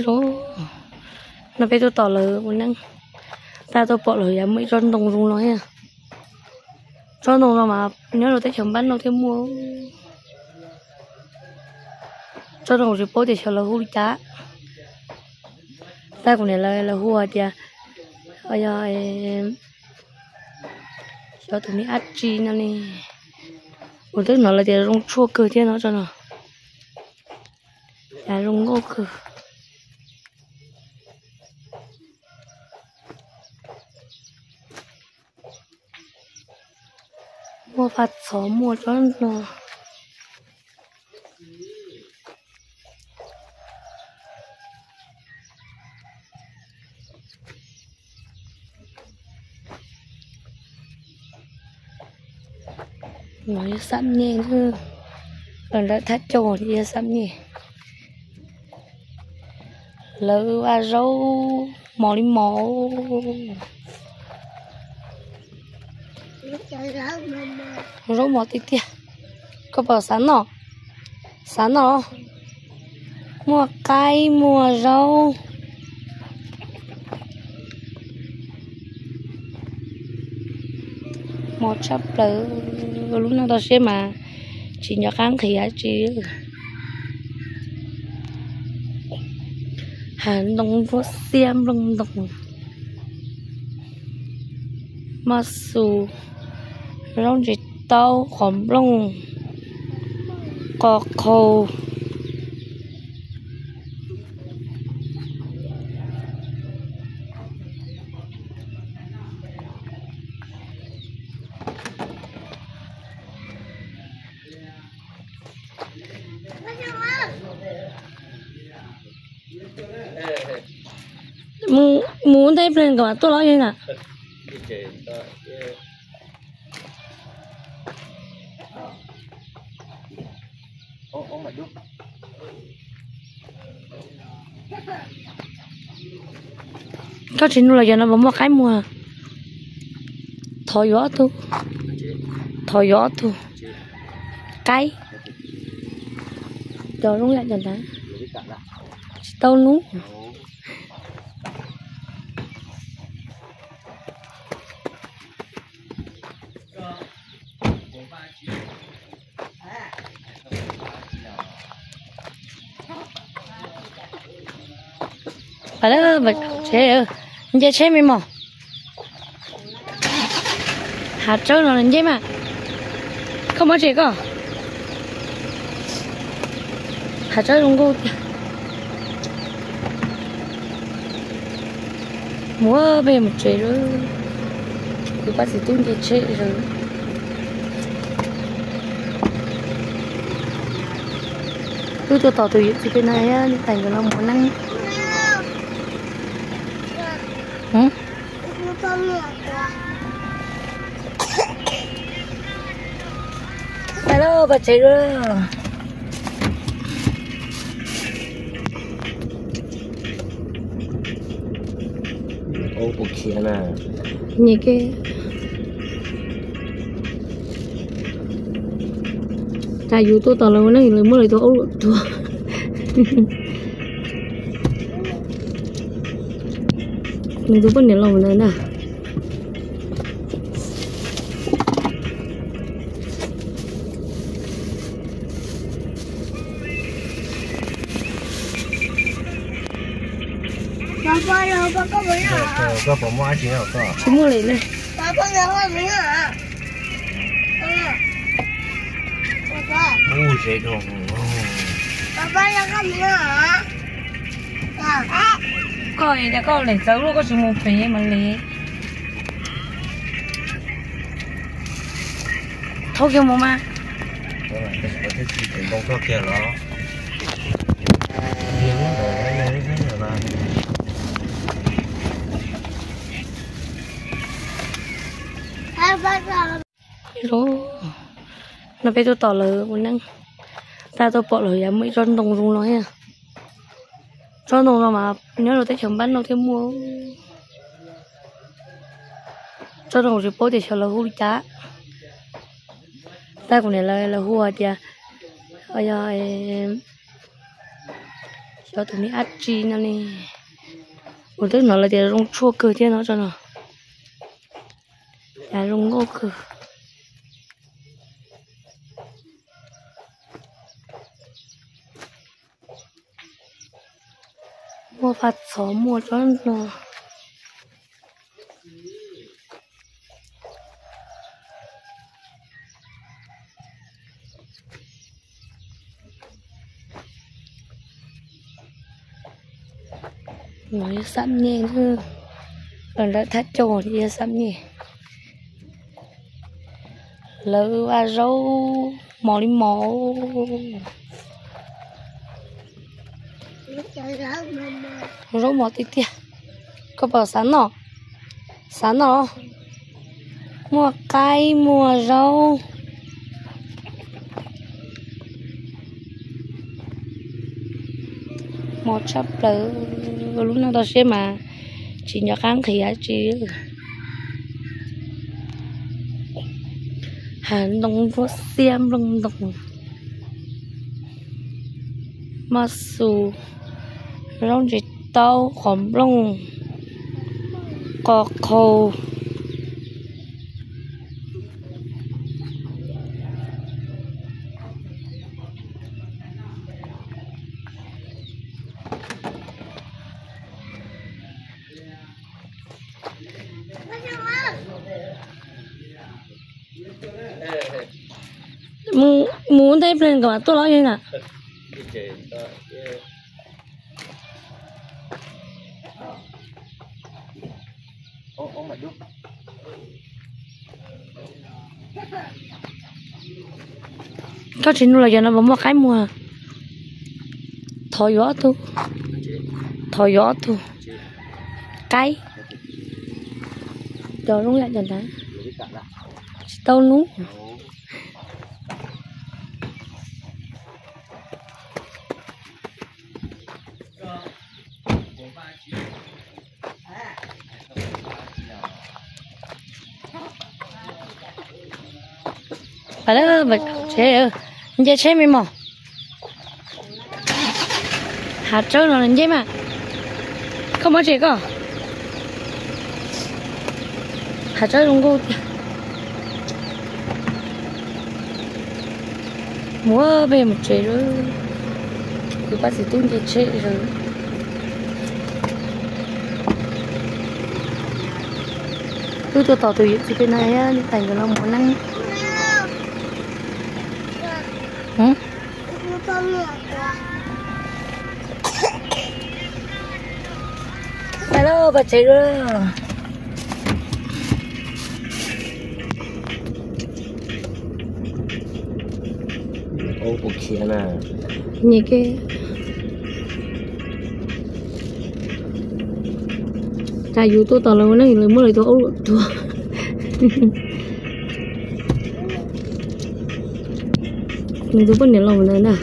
Zoo, no peb tuaj tom lawv ua neej, tab tuaj pom lawv yuav muaj ib tsob ntoo zoo no thiab. Tsob ntoo no mas nyob rau teb chaws Npab Nauj thiaj muaj. Tsob ntoo kuv tsis paub tias xyov lawv hu li cas, tab kuv niam lawv hu hais tias yog xyov tus niag dab tsi no ne. Kuv twb hnov lawv tias zoo tshuaj kawg thiab no tsob no, cas zoo nkauj kawg. Muaj faj txhov muaj tsob ntoo. Yog xab nyej, lawv thaj coj yog xab nyej. Lawv ua zaub mos li mos. Zaub mos tiag tiag. Koj puas xav noj? Xav noj. Muaj qaib muaj zaub. Mos tshaj plaws, lub neej toj siab mas tsis nco qab nqhis dab tsi. Hav ntoo nplooj xiab nplooj ntoo, maj xus, zaub ntsis taub, qos nplooj, qos qhau. Mus ua ntej pliag kom tuaj los yog na. Koj tsis nug los yog no puas muaj qaib muag? Thov yuav ob tug, thov yuav ob tug qaib. Cov zoo yam cov ntawd tsis tau nub. Pab lawm, tsev, nce tsheb me mos. Hav tsawb no nce mas. Koj muab tsev koj. Hav tsawb zoo nkauj tiag. Mus peb mus tsev lawm. Kuv pab txiv tub nce tsheb lawm. Wb tuaj tos tus yawm txiv pem no thiab, niam tais nkawd los mus neeb. Pais lawm, pais tsev lawm. Nyiam ke. Cas yus tuaj tos lawv ua neeb lawv muab lawv tus aub luam tuag. Nws tus poj niam los ntawd na. Tsis muaj li ne. Koj, koj lem txawv luaj, koj tsis mus pem mas li. Thauj kiag mus mas. Zoo, no peb tuaj tom lawv ua neeb, tab tuaj pom lawv yuav muaj ib tsob ntoo zoo no thiab. Tsob ntoo no mas nyob rau teb chaws Npab Nauj thiaj muaj. Tsob ntoo kuv tsis paub tias xyov lawv hu li cas, tab kuv niam lawv hu hais tias yog Cov tus me dab tsi no ne. Kuv twb hnov lawv tias zoo tshuaj kawg thiab no tso no. Cas zoo nkauj kawg. Muaj faj txhov muaj tsob no. No yog xam nyej, ntawm thaj coj yog xam nyej. Lawv ua zaub mos li mos. Zaub mos tiag tiag. Koj puas xav noj? Xav noj. Muaj qaib muaj zaub. Mos tshaj plaws, lub neej toj siab mas tsis nco qab nqhis dab tsi. Hav ntoo nplooj xiab nplooj ntoos, maj xus, zaub ntsis taub, qos nplooj, qos qhaus. Mus ua ntej pliag kom tuaj los yog na. Koj tsis nug los yog no puas muaj qaib muag? Thov yuav ob tug, thov yuav ob tug qaib. Cov zoo yam cov ntawd tsis tau nub. Nce tsheb me mos. Hav tsawb no nce mas. Koj muab tsev koj. Hav tsawb zoo nkauj tiag. Mus peb mus tsev lawm. Kuv pab txiv tub nce tsheb lawm. Wb tuaj tos tus yawm txiv peb na, tais nkawd los mus ua neeb. Pab tsev lawm. Nyiam kev. Cas yus tuaj tos lawv ua neeb lawv muab lawv tus aub luam tuag. Nws tus poj niam los ntawd na.